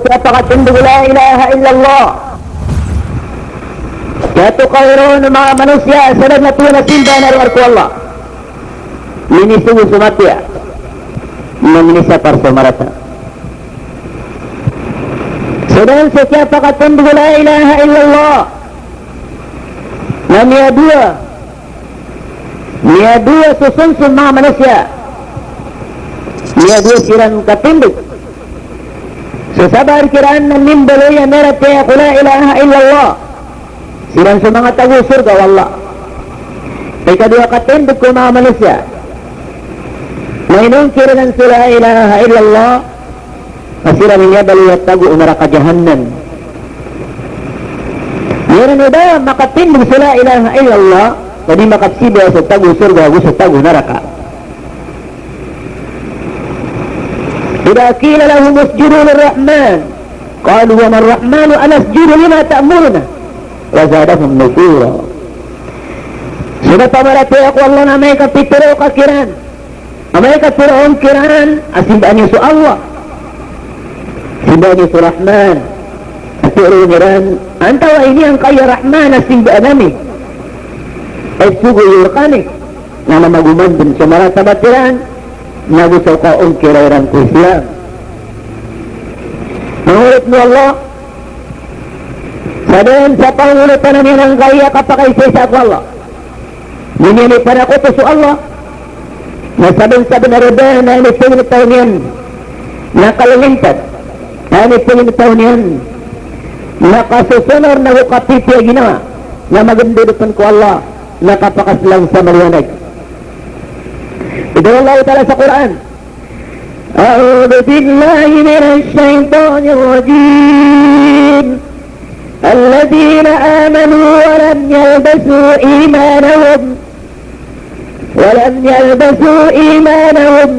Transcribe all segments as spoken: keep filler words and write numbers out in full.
Kiyapakatindg o la ilaha illallah. Kiyatokawi ron o manga manosiya sa da dn a tohan a simba na rowar ko Allah. Minisogo so mapiya, na minisapar so marata. So da dn so kiyapakatindg o la ilaha illallah na miyadowa, miyadowa so sonson o manga manosiya. Miyadowa siran katindg. So sabaad kiran na mimbaloy a miyaratiyaya ko la ilaha illallah siran so manga tago o sorga o Allah. Ikadowa katindg ko manga manosiya na inongkir iran so la ilaha illallah, na siran i miyabaloy a tago o naraka jahannam. Iran o da makatindg so la ilaha illallah, na di makapsiba so tago o sorga ago so tago o naraka. Idha qila lahum usjudu lirrahman, qalu wa marrahmanu anasjudu lima ta'muruna wa zadahum nufura. So da pamaratiyaya ko Allah na amay ka pitharo ka kiran, amay ka tharo on kiran a simbaa niyo so Allah, simbaa niyo so Rahman, a tharo iran, antawaa i giyangkaya Rahman a simbaa ami? Ay sogo iyo rkami. Na mamagoman dn so maratabat iran, na go sa kaongkira iran ko Islam. Manga oripn o Allah, sa dn sa pangolotan ami angkaya kapakaisaisa ko Allah. Di niyan ipanakoto so Allah, na sabn sa bnar o da na inipangitaw niyan na kalilintad, na inipangitaw niyan na kasosonor na go kapipiya ginawa, na magndodotn ko Allah, na kapakaslang sa maliwanag. Pitharo o Allahu Ta'ala sa Qur'an, أعوذ بالله من الشيطان الرجيم. الذين آمنوا ولم يلبسوا إيمانهم، ولم يلبسوا إيمانهم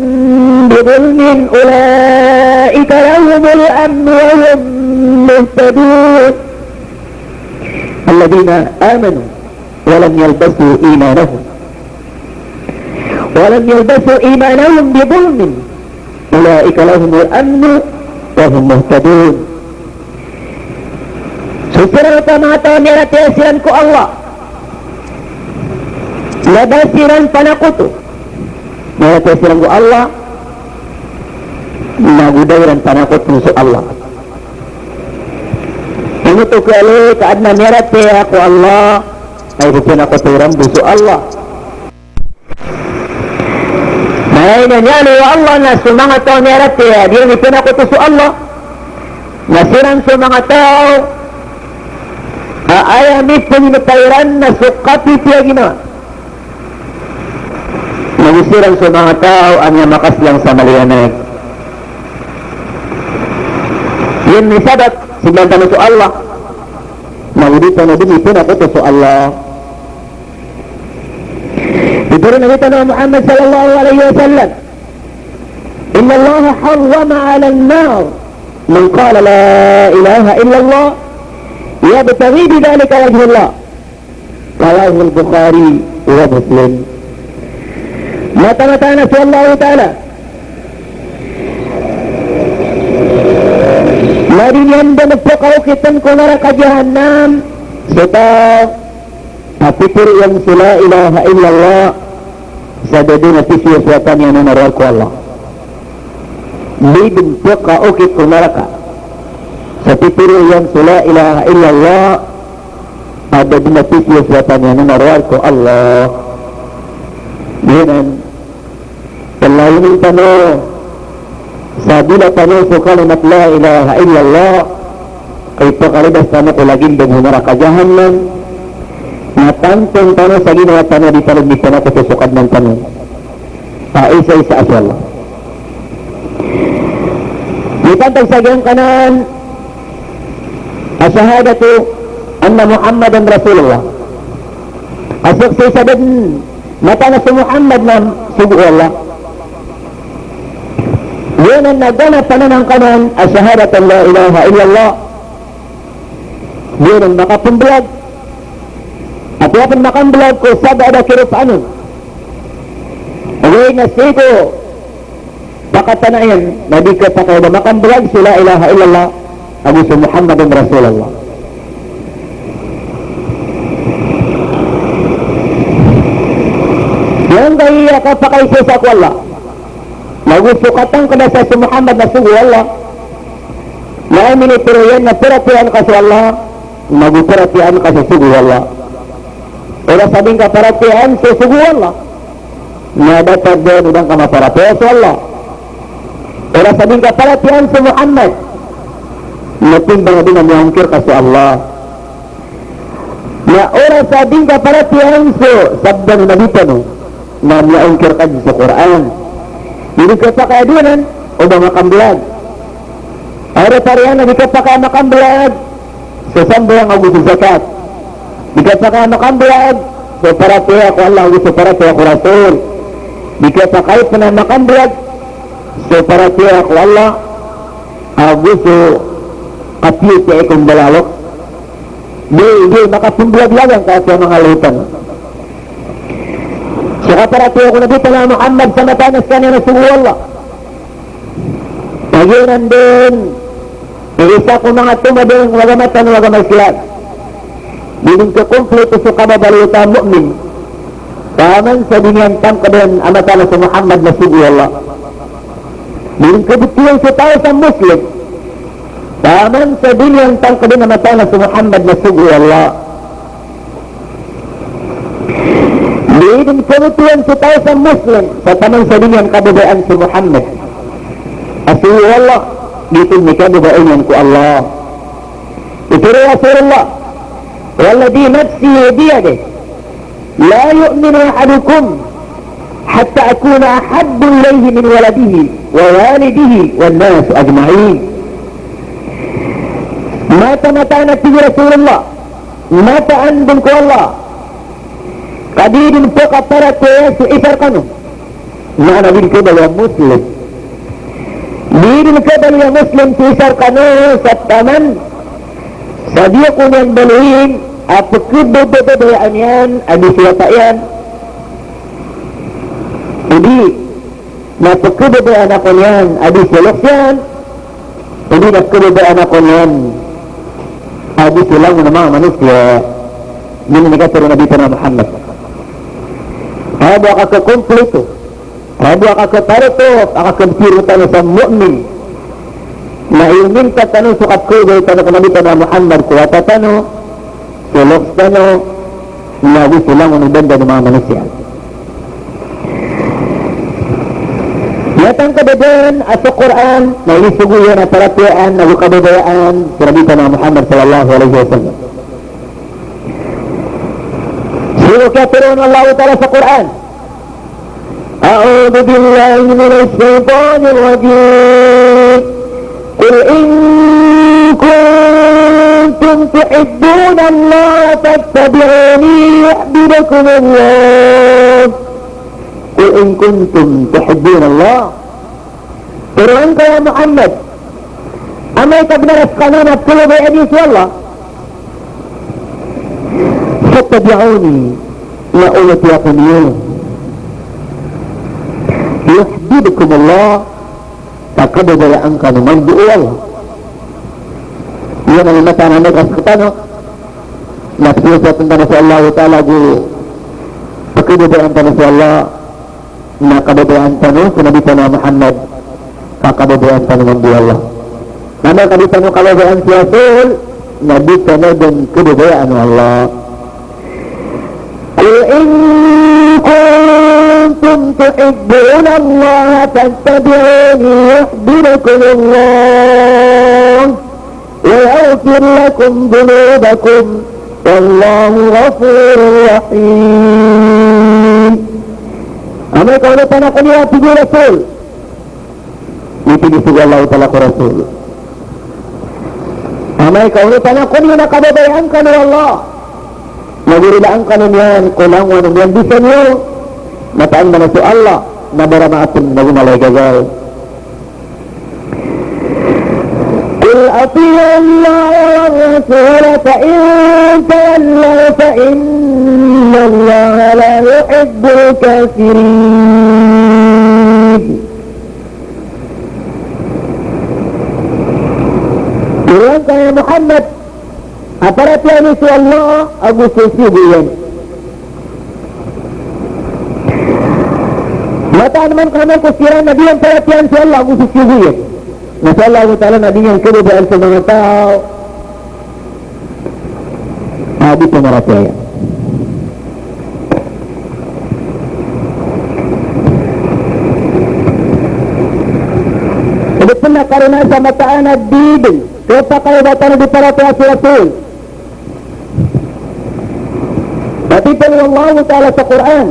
بظلم أولئك لهم الأمن وهم مهتدون. الذين آمنوا ولم يلبسوا إيمانهم ولم يلبسوا إيمانهم بظلم أولئك لهم الأمن وهم مهتدون. So siran oto a manga taw a miyaratiyaya siran ko Allah, na da siran panakoto. Miyaratiyaya siran ko Allah, na go da iran panakoto so Allah. Ino oto kiyaloy ka adn a miyaratiyaya ko Allah, a ipphanakoto iran bo so Allah. Na aya niyan iyaloy o Allah na so manga taw a miyaratiyaya a di iran ipphanakoto so Allah, na siran so manga taw a aya mipanginopa iran na so kapipiya ginawa. Na go siran so manga taw a miyamakaslang sa maliwanag. Giyanan i sabap, simbaan tano so Allah, na go di tano dn ipphanakoto so Allah. Pitharo o Nabi tano a Muhammad sallallahu alaihi wasallam, إن الله حرم على النار من قال لا إله إلا الله يبتغي بذلك وجه الله. رواه البخاري ومسلم. Mataan, mataan a so Allahu Ta'ala na di niyan dn pkaokitn ko naraka jahannam so taw a pitharo iyan so la ilaha illallah sa da dn a pisiyosoatan iyan on a rowar ko Allah. Di dn pkaokit ko naraka sa pitharo iyan so la ilaha illallah a da dn a pisiyosoatan iyan on a rowar ko Allah. Giyanan, palayonon tano sa dila tano so kalimat la ilaha illallah, ka ipakalibas tano ko lagid o naraka jahannam, na tanton tano sa ginawa tano a di tano dn ipanakoto so Kadnan tano a isa-isa a so Allah. Mipantag sa giyangkanan a shahadatu anna Muhammadan Rasulullah. A saksi sa da dn mataan a so Muhammad na sogo o Allah. Giyanan na ganap anan angkanan a shahadat an la ilaha illallah. Giyanan makapmbalag. Apiya pn makamblag ko sabaad a kiropaan on, ogaid na sii ko pakatanaan iyan na di kapakay a makamblag so la ilaha illallah, ago so Muhammadan Rasulullah. Giyangkai a kapakaisaisa ko Allah, nago so katangkda sa so Muhammad na sogo o Allah, na minitero iyan na paratiyayaan ka so Allah, nago paratiyayaan ka so sogo o Allah. Ora sa di ngka paratiyayaan so sogo o Allah, na datar dn o da ngka maparatiyaya so Allah. Ora sa di ngka paratiyayaan so Muhammad, na timbang dn a miyaongkir ka so Allah. Na ora sa di ngka paratiyayaan so sabda o Nabi tano, na miyaongkir ka dn so Qur'an. Di ngka pakay a dowa anan o ba makamblag. Ora sa riyan na di ngka pakay a makamblag so sambayang ago so zakat. Di ngka pakay a makamblag so paratiyaya ko Allah ago so paratiyaya ko Rasul. Di ngka pakay pn a makamblag so paratiyaya ko Allah ago so kapiyotiyai ko mbala a loks. Di, di makapmblag lawan ka sa manga loks tano. So kaparatiyaya ko Nabi tano a Muhammad sa mataan a skaniyan na sogo o Allah. Kagiya nan dn, isa ko manga tomadang o agama tano a agama Islam. Di dn kakomplito so kababaloy o taw a mu'min taman sa di niyan tangkdn a mataan a so Muhammad na sogo o Allah. Di dn kabtowan so taw sa Muslim taman sa di niyan tangkdn a mataan a so Muhammad na sogo o Allah. Di dn kabtowan so taw sa Muslim sa taman sa di niyan kababayaan so Muhammad a sogo o Allah, giyoto i kababaya niyan ko Allah. Pitharo o Rasulullah, "Walladhi nafsi biyadihi, la yu'minu ahadukum hatta akuna ahabba ilayhi min waladihi wa walidihi wan nasi ajma'in." Mataan a, tig o Rasulullah, mataan dn ko Allah, ka di dn pkaparatiyaya so isa rkano, maana di dn kabaloy a Muslim. Di dn kabaloy a Muslim so isa rkano sa taman sa di ako niyan baloyin a pkhababayaan iyan a di so wata iyan, odi na pkhababayaan ako niyan a di so loks iyan, odi na pkhababayaan ako niyan a di so langon a manga manosiya. Giyanan i katharo o Nabi tano a Muhammad. Aya bo a kakakomplito, aya bo a kakaparotop a kakapiro tano sa mu'min, na iminta tano so kapkhababayai tano ko Nabi tano a Muhammad ko wata tano, so loks tano, na go so langon o dandan o manga manosiya. Aya tangkd dn a so Qur'an na inisogo iyan a paratiyayaan ago kababayaan so Nabi tano a Muhammad sallallahu alaihi wasallam. Sii ko katharo o Allahu Ta'ala sa Qur'an, أعوذ بالله من الشيطان الرجيم. قل إن كنتم تحبون الله فاتبعوني يحببكم الله. قل إن كنتم تحبون الله. Tharoa ngka ya Muhammad, amay ka bnar a skano na pkhababayaan iyo so Allah, fattabi'uni, na onoti ako niyo. Yuhbibkumullah, ka kababayaan kano mambo o Allah. Giyanan i mataan a amay ka sktano na pkhababayaan tano so Allahu Ta'ala ago pkhababayaan tano so Allah, na kababayaan tano so Nabi tano a Muhammad, ka kababayaan tano mambo o Allah. Na amay ka di tano kababayaan so Rasul, na di tano dn kababayaan o Allah. قل إن كنتم تحبون الله فاتبعوني يحببكم الله ويغفر لكم ذنوبكم والله غفور رحيم. Amay ka onotn ako niyo, tig o Rasul. Aya tig o Allahu Ta'ala ko Rasul, amay ka onotn ako niyo na kababayaan kano o Allah, na go ridaan kano niyan ko langowan o miyandisa niyo, mataan man a so Allah na baramaat dn ago mala i gagal. قل أطيعوا الله والرسول فإن تولوا فإن الله لا يحب الكافرين. Aya Muhammad a paratiyaya niyo so Allah ago so sogo iyan. Mataan man ka man ko siran na di niyan paratiyayaan so Allah ago so sogo iyan. Na so Allahu Ta'ala na di niyan kababaan so manga taw a di pamaratiyaya. Odi pn a karona sa mataan a di dn kapakay o ba tano di paratiyaya so Rasul. Pitharo o Allahu Ta'ala sa Qur'an,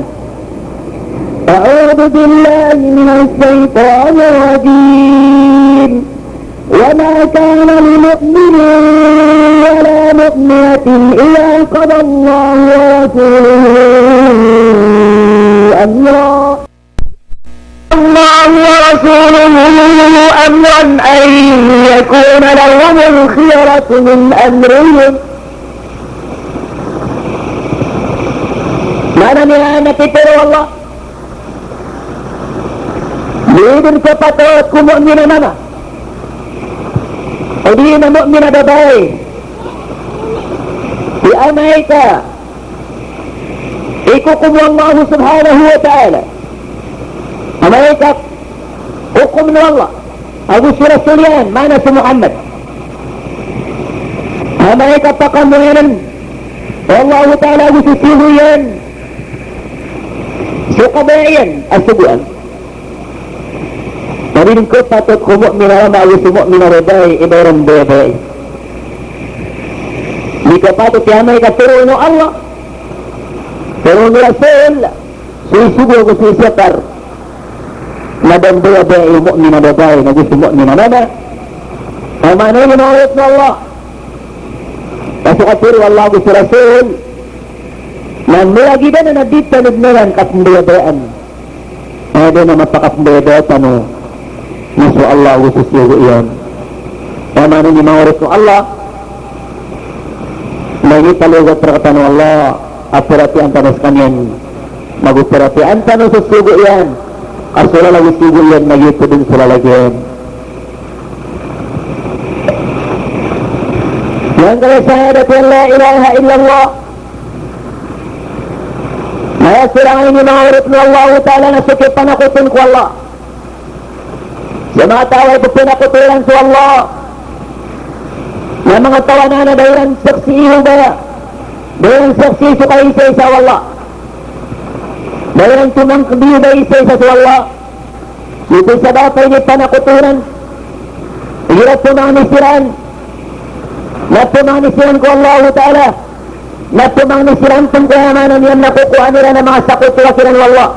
أعوذ بالله من الشيطان الرجيم. وما كان لمؤمن ولا مؤمنة إذا قضى الله ورسوله أمرا، الله ورسوله أمرا أن يكون لهم الخيرة من أمرهم. Maana niyan na pitharo o Allah, di dn kapatot ko mu'min a mama, odi na mu'min a babay, i amay ka ikokom o Allah subhanahu wa ta'ala, amay ka kokom o Allah ago so Rasul iyan, maana so Muhammad, amay ka pakamoyanan o Allahu Ta'ala ago so sogo iyan so kabaya iyan a sogoan. Na di dn kapatot ko mu'min a mama ago so mu'min a babay i ba iran mbabayai. Di kapatot i amay ka tharoon o Allah, tharoon o Rasul, so isogo ago so isakar na da mbabayai o mu'min a babay na go so mu'min a mama. Aya maana niyan, manga oripn o Allah, na so katharo o Allah ago so Rasul na mlagid anan a di tano dn anan kapmbabayaan. Aya dn a mapakapmbayabaya tano na so Allah ago so sogo iyan. Aya maana niyan, manga oripn o Allah, na initaloy rktano o Allah a paratiyayaan tano skaniyan, na go paratiyayaan tano so sogo iyan, ka so lalag o sogo iyan na giyoto dn so lalag iyan. Giyangkaya shahadat an la ilaha illallah. Na aya sorangan ini, manga oripn o Allahu Ta'ala, na so kipanakoton ko Allah. Sa manga taw a ipphanakoto iran so Allah na manga taw a da iran saksii o ba, da iran saksii so kaisaisa o Allah, da iran tomangkdi o ba isaisa so Allah. Giyoto i sabap a inipanakoto iran, igira pmangni siran na pmangni siran ko Allahu Ta'ala, na pmangni siran pn ko, aya maana niyan na kokowan iran a manga sakoto a kiran o Allah.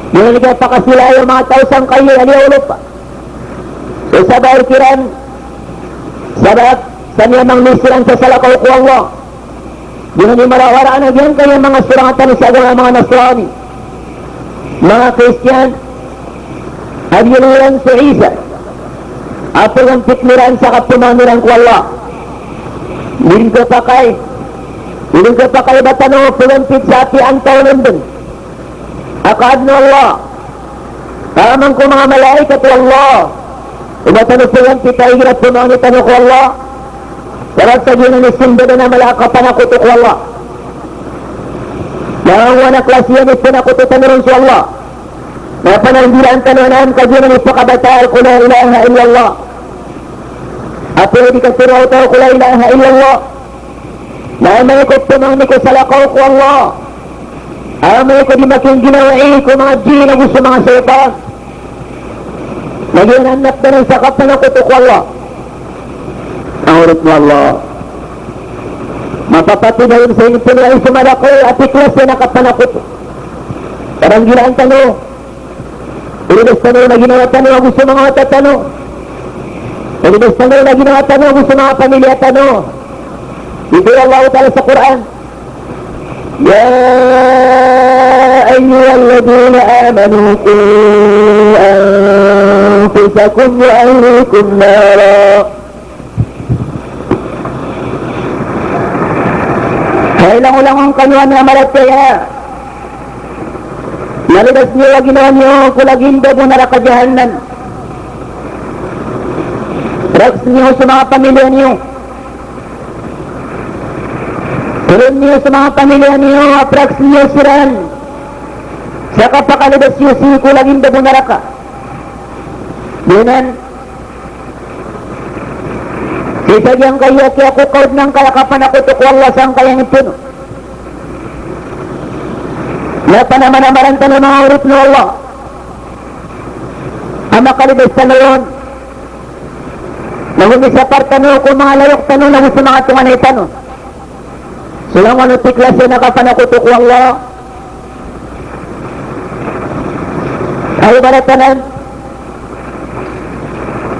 Giyanan i kiyapakasilay o manga taw sangkai a liyawaw lopa. So sabap kiran, sabap sa miyamangni siran sa salakaw ko Allah. Giyanan i marawaraan a giyangkaya manga sorang tano sa agama a manga Nasrani, manga Kristiyan, a giyanan so Isa a pagampit iran sa kapmangni iran ko Allah. Di dn kapakay, di dn kapakay o ba tano pagampit sa apiya antaa on dn a kaadn o Allah. Taman ko manga malaikat o Allah, o ba tano pagampita igira pmangni tano ko Allah. Sabap sa giyanan i simba dn a mala a kapanakoto ko Allah. Na aya klasi iyan i panakoto tano ron so Allah, na pananggilaan tano anan ka giyanan i pakabatal ko la ilaha illallah. Apiya di katharo o taw ko la ilaha illallah na amay ko pmangni ko salakaw ko Allah, amay ko di makiginawai ko manga jinn ago so manga shaytan, na giyanan na pd anan sa kapanakoto ko Allah. Manga oripn o Allah, mapapatid anan sa inipnlay so malakaw a pklas iyan a kapanakoto. Pananggilaan tano, ilidas tano ron a ginawa tano ago so manga wata tano. Ilidas tano ron a ginawa tano ago so manga pamilya tano. Pitharo o Allahu Ta'ala sa Qur'an, يا أيها الذين آمنوا قوا أنفسكم وأهليكم نارا. Hay langolangon kano a miyamaratiyaya, na lidas niyo a ginawa niyo ko lagid o babo o naraka Jahannam. Rakhs niyo so manga pamiliya niyo. Toroon niyo so manga pamiliya niyo a praksn iyo siran sa kapakalibas iyo sii ko lagid a bo naraka. Giyanan, sii sa giyangkaya kiyakokaodn angkaya kapanakoto ko Allah sangkaya ngitono. Na panamanamaran tano manga oripn o Allah a makalibas tano ron. Na gomisapar tano ko manga layok tano na go so manga tonganay tano. So langon o tiklas iyan a kapanakoto ko Allah. Ay ibarat anan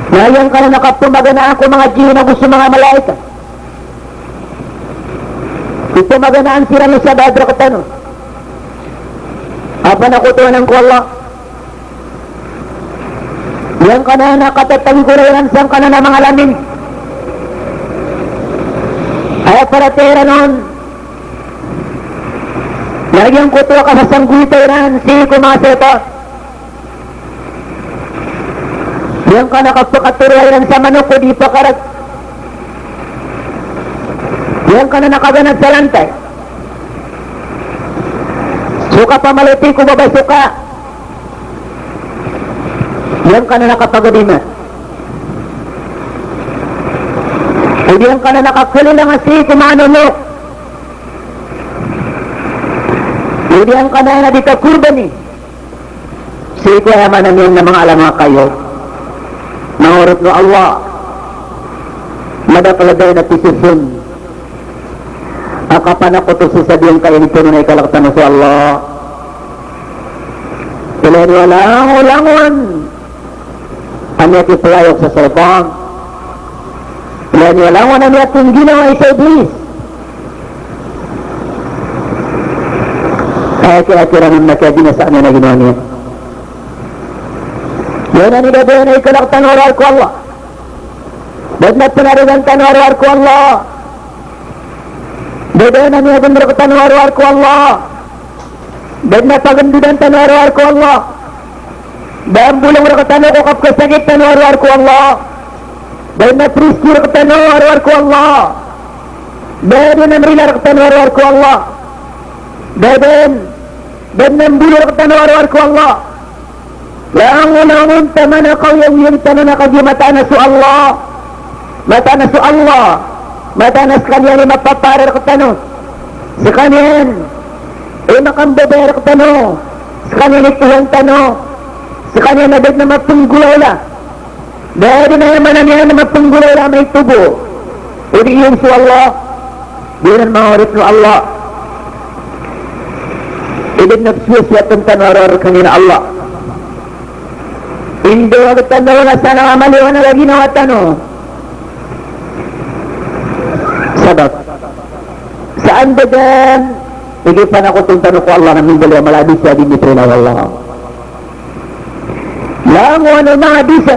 na giyangkanan a kapamaganaan ko manga jinn ago so manga malaikat. Kapamaganaan siran o sabap rktano a panakoto anan ko Allah. Giyangkanan a katatagikora iran sangkanan a manga alamin. Aya paratiyaya iran on na giyangkoto a kasasanggolita iran sii ko manga shaytan. Giyangkanan a kapakatoroa iran sa manok ko di pakarag. Giyangkanan a kaganad sa lantay. So kapamaloti ko babasoka. Giyangkanan a kapagadimat. O giyangkanan a kakalilanga sii ko manga nonok. O giyangkanan a di kakorbani sii ko aya maana niyan na manga alam a kayo. Manga oripn o Allah, madakl a da a pisoson a kapanakoto sii sa giyangkaya ngitono na ikalk tano so Allah. Ilaya niyo a langolangon a miyakiplayok sa shaytan. Ilaya niyo a langolangon a miyakingginawai sa Iblis. Aya kiran on na kiyabinasaan iyan a ginawa niyan. Giyanan i da dn a ikalk tano a rowar ko Allah. Da dn a pnarigan tano a rowar ko Allah. Da dn a miyagn rktano a rowar ko Allah. Da dn a pagndodn tano a rowar ko Allah. Da a mbolong rktano ko kapkhasakit tano a rowar ko Allah. Da dn a priski rktano a rowar ko Allah. Da dn a mrila rktano a rowar ko Allah. Da dn, da dn a mbolo rktano a rowar ko Allah. Langolangon taman a kaoyagoyag tano na kagiya mataan a so Allah. Mataan a so Allah. Mataan a skaniyan i mapapara rktano. Skaniyan i makambabaya rktano. Skaniyan i Tuhan tano. Skaniyan a da dn a mapnggolawla. Da dn a aya maana niyan a mapnggolawla a maito bo. O di iyan so Allah. Giyanan manga oripn o Allah. I da dn a pzowasowatn tano a rowar rkaniyan a Allah. Indowag tano na sana a maliwanag a ginawa tano. Sabap sa anda dn i kipanakoton tano ko Allah na mimbaloy a mala a dosa a di niprila o Allah. Langon o manga dosa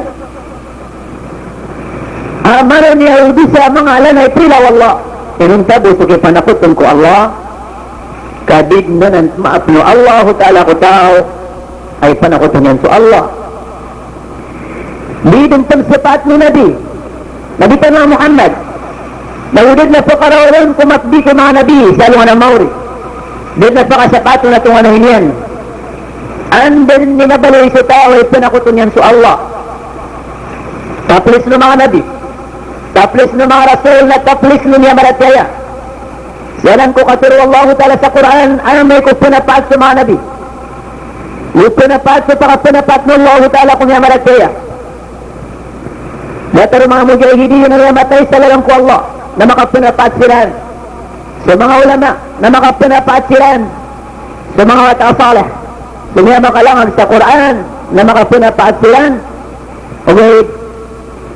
a marani a dosa a manga ala na iprila o Allah. Inonta bo so kipanakoton ko Allah, ka di dn anan pmaapn o Allahu Ta'ala ko taw a ipanakoton iyan so Allah. Di dn pn sapaat o Nabi, Nabi tano a Muhammad. Na o da dn a pkaraoron ko mapdi ko manga nabi sa alongan a maori. Da dn a pakasapaat o na tonganay niyan. Anda dn i mabaloy so taw a ipanakoton iyan so Allah. Taplis o manga nabi. Taplis o manga rasul na taplis o miyamaratiyaya. Siyanan ko katharo o Allahu Ta'ala sa Qur'an, amay ko pnapaat so manga nabi. Go pnapaat so pakapnapaat o Allahu Ta'ala ko miyamaratiyaya. Datar o manga mujahidin a miyamatay sa lalan ko Allah, na makapnapaat siran. So manga ulama, na makapnapaat siran. So manga wata a salih, so miyamakalangag sa Qur'an, na makapnapaat siran. Ogaid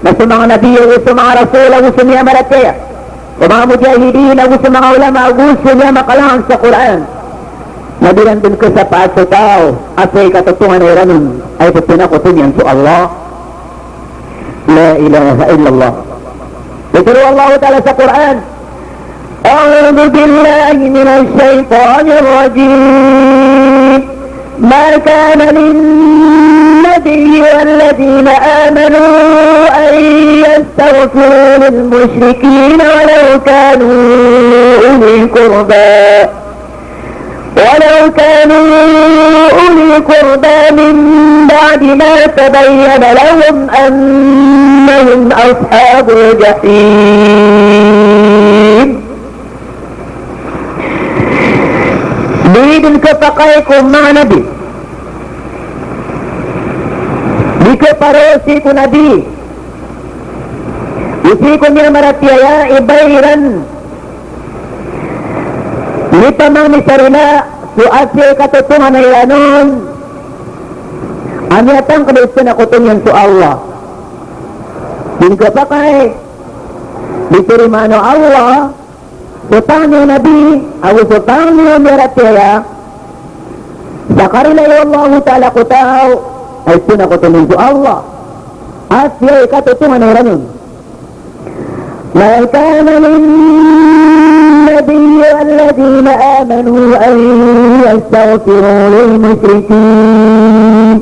na so manga nabi, ago so manga rasul, ago so miyamaratiyaya, o manga mujahidin, ago so manga ulama, ago so miyamakalangag sa Qur'an, na di ran dn khasapaat so taw a sii katotonganay iran on a ipphanakoto niyan so Allah. La ilaha illallah. Pitharo o Allahu Ta'ala sa Qur'an, أعوذ بالله من الشيطان الرجيم. ما كان للنبي والذين آمنوا أن يستغفروا للمشركين ولو كانوا أولي قربى، ولو كانوا أولي قربى من بعد ما تبين لهم أنهم أصحاب الجحيم. Di dn khapakay ko manga nabi. Di khaparo sii ko nabi, sii ko miyamaratiyaya i ba iran mipamangni sa rila so apiya i katotonganay iran on a miyatangkd a ipnakoto niyan so Allah. Di dn khapakay, di tarimaan o Allah so pangni o nabi ago so pangni o miyaratiyaya sa karila o Allahu Ta'ala ko taw a ipnakoto niyan so Allah a apiya i katotonganay iran on. ما كان للنبي والذين آمنوا أن يستغفروا للمشركين.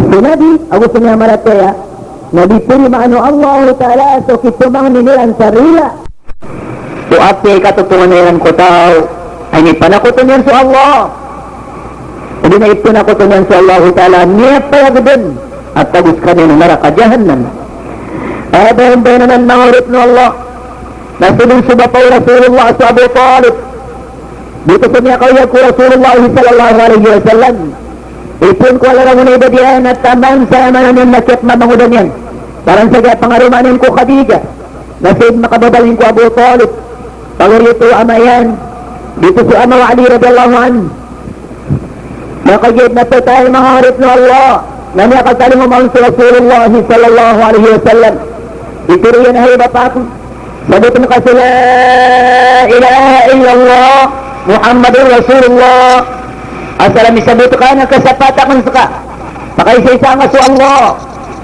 So nabi ago so miyamaratiyaya na di tarimaan o Allahu Ta'ala so kipamangni iran sa rila so apiya i katotonganay iran ko taw a inipanakoto niyan so Allah. Odi na ipnakoto niyan so Allahu Ta'ala a miyapayag dn a tago skaniyan o naraka Jahannam. Aya ba iyan, manga oripn o Allah, na so dn so bapa o Rasulullah, so Abu Talib, giyoto so miyakaoyag ko Rasulullah sallallahu alaihi wasallam. Ipoon ko Allah roo na ibad iyan a taman sa maana niyan na kiyapmamangoda niyan, paran sa giya pangaroma niyan ko Khadijah, na so makababalin ko Abu Talib. Pagari oto o ama iyan, giyoto so ama o Ali radhiyallahu anhu. Na kagiya na ptay, manga oripn o Allah, na miyakatalingoma on so Rasulullah sallallahu alaihi wasallam. Pitharo iyan a, hay bapa akn, sabotn ka so la ilaha illallah Muhammadur Rasulullah. Asar a misabot ka na kasapaat akn ska, pakaisaisaan ka so Allah.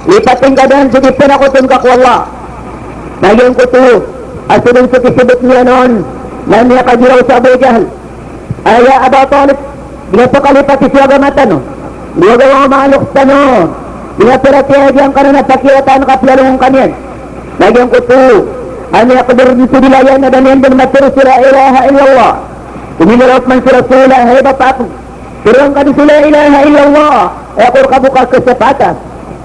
Lipatn ka dn so di pnakoton ka ko Allah. Na giyangkoto a so dn so kisabot niyan on na miyakagiraw so Abu Jahl. Aya Aba Talib, di nga pakalipati so agama tano, di nga gawang maalok tano, di nga paratiyaya giyangkanan a pakiyataan ka plalong ka niyan. Na giyangkoto a miyakadar dn so dila iyan na da niyan dn matharo so la ilaha illallah. Ominiraw pman so Rasulullah, hay bapa akn, tharoon ka dn so la ilaha illallah, aya ko rka bo kasapaata.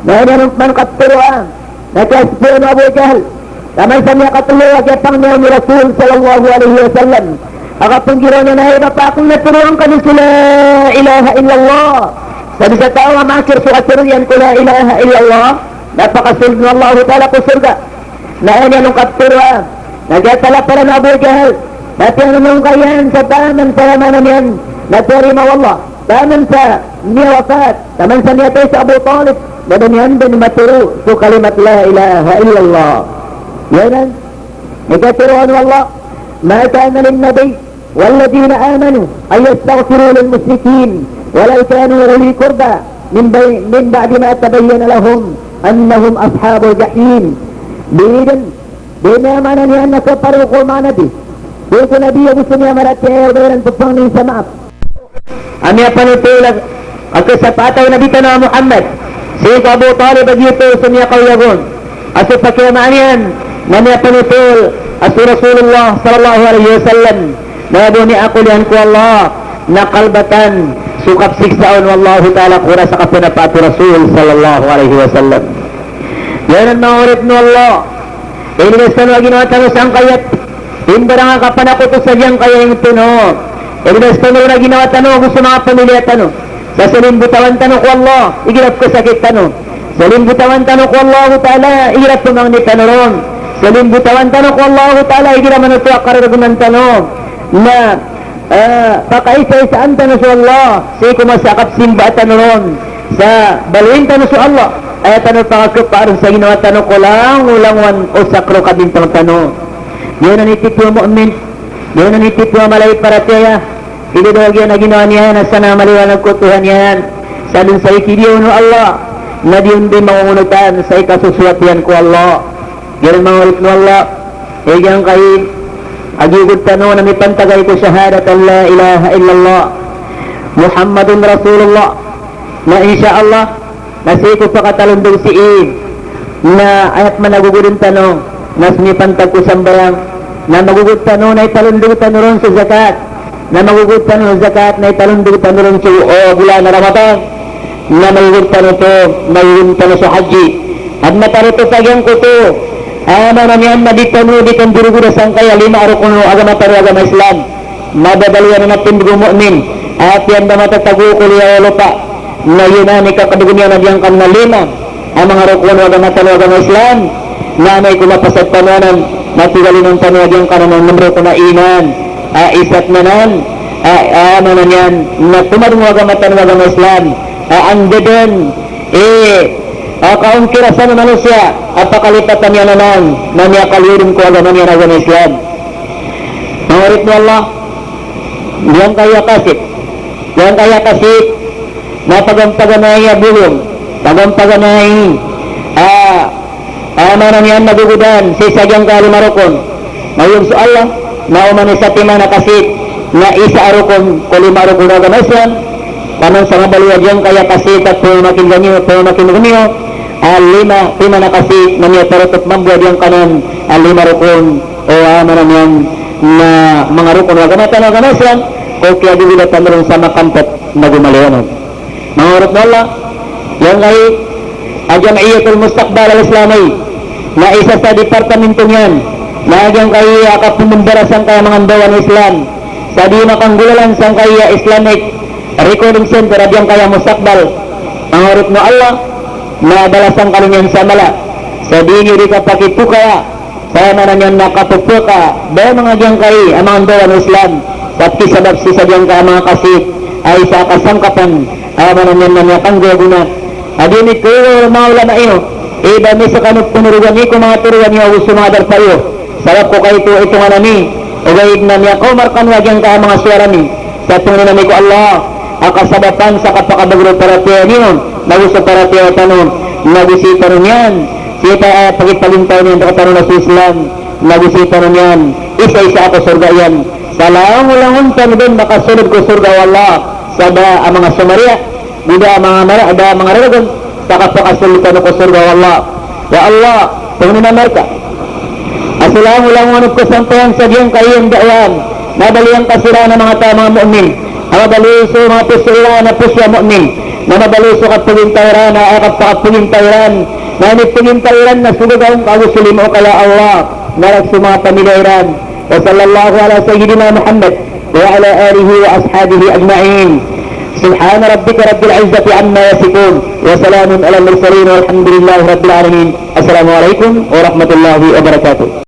Na aya niyan on pman katharo a na kiyaspoon o Abu Jahl, taman sa miyakatlo a kiyapangni on i Rasul sallallahu alaihi wasallam a kapanggiraw niyan a, hay bapa akn, na tharoon ka dn so la ilaha illallah. Sabap sa taw a makir so katharo iyan ko la ilaha illallah na pakasold o Allahu Ta'ala ko sorga. Na aya niyan on katharo a na kiyatalapalan o Abu Jahl, na tiyanonong ka iyan sa taman sa maana niyan na tiyarima o Allah. Taman sa miyawafat, taman sa miyatay so Abu Talib, na da niyan dn matharo so kalimat la ilaha illallah. Giyanan i katharo o Allah, ما كان للنبي والذين آمنوا أن يستغفروا للمشركين ولو كانوا أولي قربى من بي-، من بعد ما تبين لهم أنهم أصحاب الجحيم. Di dn, di dn maana niyan na khaparo ko manga nabi, sii ko nabi ago so miyamaratiyaya, o ba iran pphangnin sa maap. A miyapanothol a kasapaata o Nabi tano a Muhammad sii ko Abu Talib a giyoto so miyakaoyag on a so pakiyamaan iyan na miyapanothol a so Rasulullah sallallahu alaihi wasallam na bo miyakoliyan ko Allah na kalbatan so kapsiksa on o Allahu Ta'ala ko oras a kapanapaat o Rasul sallallahu alaihi wasallam. Giyanan manga oripn o Allah, inibas tano a ginawa tano sangkaya pimbarang a kapanakoto sa giyangkaya ingd tano. Inibas tano ron a ginawa tano ago so manga pamiliya tano sa salimbotawan tano ko Allah igira pkhasakit tano. Salimbotawan tano ko Allahu Ta'ala igira pmangni tano ron. Salimbotawan tano ko Allahu Ta'ala igira manoto a kararagman tano. Na Ah, pakaisaisaan tano so Allah sii ko masa a kapsimba tano ron, sa baloyin tano so Allah, aya tano pakakhapaan sa ginawa tano ko langolangowan o sakro kabintang tano. Giyanan i titu a mu'min, giyanan i titu a mala i paratiyaya, i dadaw a giyanan a ginawa niyan na sana maliwanag ko Tuhan iyan, sa dn sa ikidiyaw o Allah na di on dn mangongonotan sa ikasosoat iyan ko Allah. Giyanan manga oripn o Allah, giyangkai a giyogod tano na mipantagay ko shahadat an la ilaha illallah. Muhammadun Rasulullah. Na insha Allah, na sii ko pakatalondog sii, na aya pman a gogodan tano na somipantag ko sambayang, na magogod tano na italondog tano ron so zakat, na magogod tano so zakat na italondog tano ron so, o, bolan a Ramadan, na magogod tano oto, magogod tano so haji. Adn a tarotop a giyangkoto a maana niyan na di tano, di tano di rogoda sangkaya lima a rokon o agama tano a agama Islam. Mababaloy anan a tindg o mu'min a piyandamata tago ko liyawaw a lopa, na giyanan i kakadog iyan a giyangkanan a lima a manga rokon o agama tano a agama Islam. Na amay ko mapasad tano anan, na tig a linan tano a giyangkanan a nomor rokon a iman, a isa pn anan a, a maana niyan na tomadng o agama tano a agama Islam a anda dn i, a, kaongkirasan o manosiya a pakalipatan iyan anan na miyakaliyo dn ko agama niyan a agama Islam. Manga oripn o Allah, giyangkaya kasit, giyangkaya kasit na pagampaganay a bolong, pagampaganay a, a maana niyan na gogodan sii sa giyangkaya lima rokon. Magoyag so Allah, na oman i satiman a kasit na isa a rokon ko lima rokon o agama Islam. Taman sa mabaloy a giyangkaya kasit a pamamakin'ga niyo, pamamakin'ga niyo a lima, timan a kasit na miyatarotop mambo a giyangkanan a lima rokon o, a maana niyan na manga rokon o agama tano a agama Islam, ko kiyagogoda tano ron sa makampet na gomaliwanag. Manga oripn o Allah, giyangkai a Jam'iyatul Mustaqbal Al-Islami na isa sa departamento niyan na giyangkai a kapmbara sangkaya manga ndawan o Islam sa di makanggolalan sangkaya Islamic Recording Center a giyangkaya Mustaqbal. Manga oripn o Allah, na balasan kano niyan sa mala sa di niyo di kapakitokaya sa maana niyan na kapepeka ba manga giyangkai a manga ndawan o Islam, sa pkisabap sii sa giyangkai a manga kasit a isa a kasangkapan a maana niyan na miyakanggagona. A di mi kowal manga ulama iyo, iba mi sekano pnorogan iyo ko manga torogan iyo ago so manga darpa iyo. Sabap ko kaito itongan ami, ogaid na miyakaomar kano a giyangkai a manga sowara mi. Sa tongnin ami ko Allah a kasabapan sa kapakabagr o paratiyaya niyo, nago so paratiyaya tano, nago sii tano niyan, sii ta, a, pagipagintaw niyan rktano na so Islam, nago sii tano niyan, isa-isa a ko sorga iyan. Sa langolangon tano dn makasold ko sorga o Allah, sa da a manga somariya, go da a manga mara, da a manga raragn, sa kapakasold tano ko sorga o Allah. Ya Allah, tongnin ami rka a so langolangon o kasampayan sa giyangkai a da'wah, na baloy angka siran a manga taw a manga mu'min, a mabaloy so manga poso iran a poso a mu'min, na mabaloy so kapagintaw iran a, a kapakapagintaw iran, na inipagintaw iran na so gagaw ngka ago so limo ka ya Allah, na rk so manga pamilya iran. Wa sallallahu ala sayyidina Muhammad wa ala alihi wa ashabihi ajma'in. Subhana rabbika rabbil izzati amma yasifun. Wa salamun alal mursalin walhamdulillahi rabbil alamin. Assalamu alaikum warahmatullahi wabarakatuh.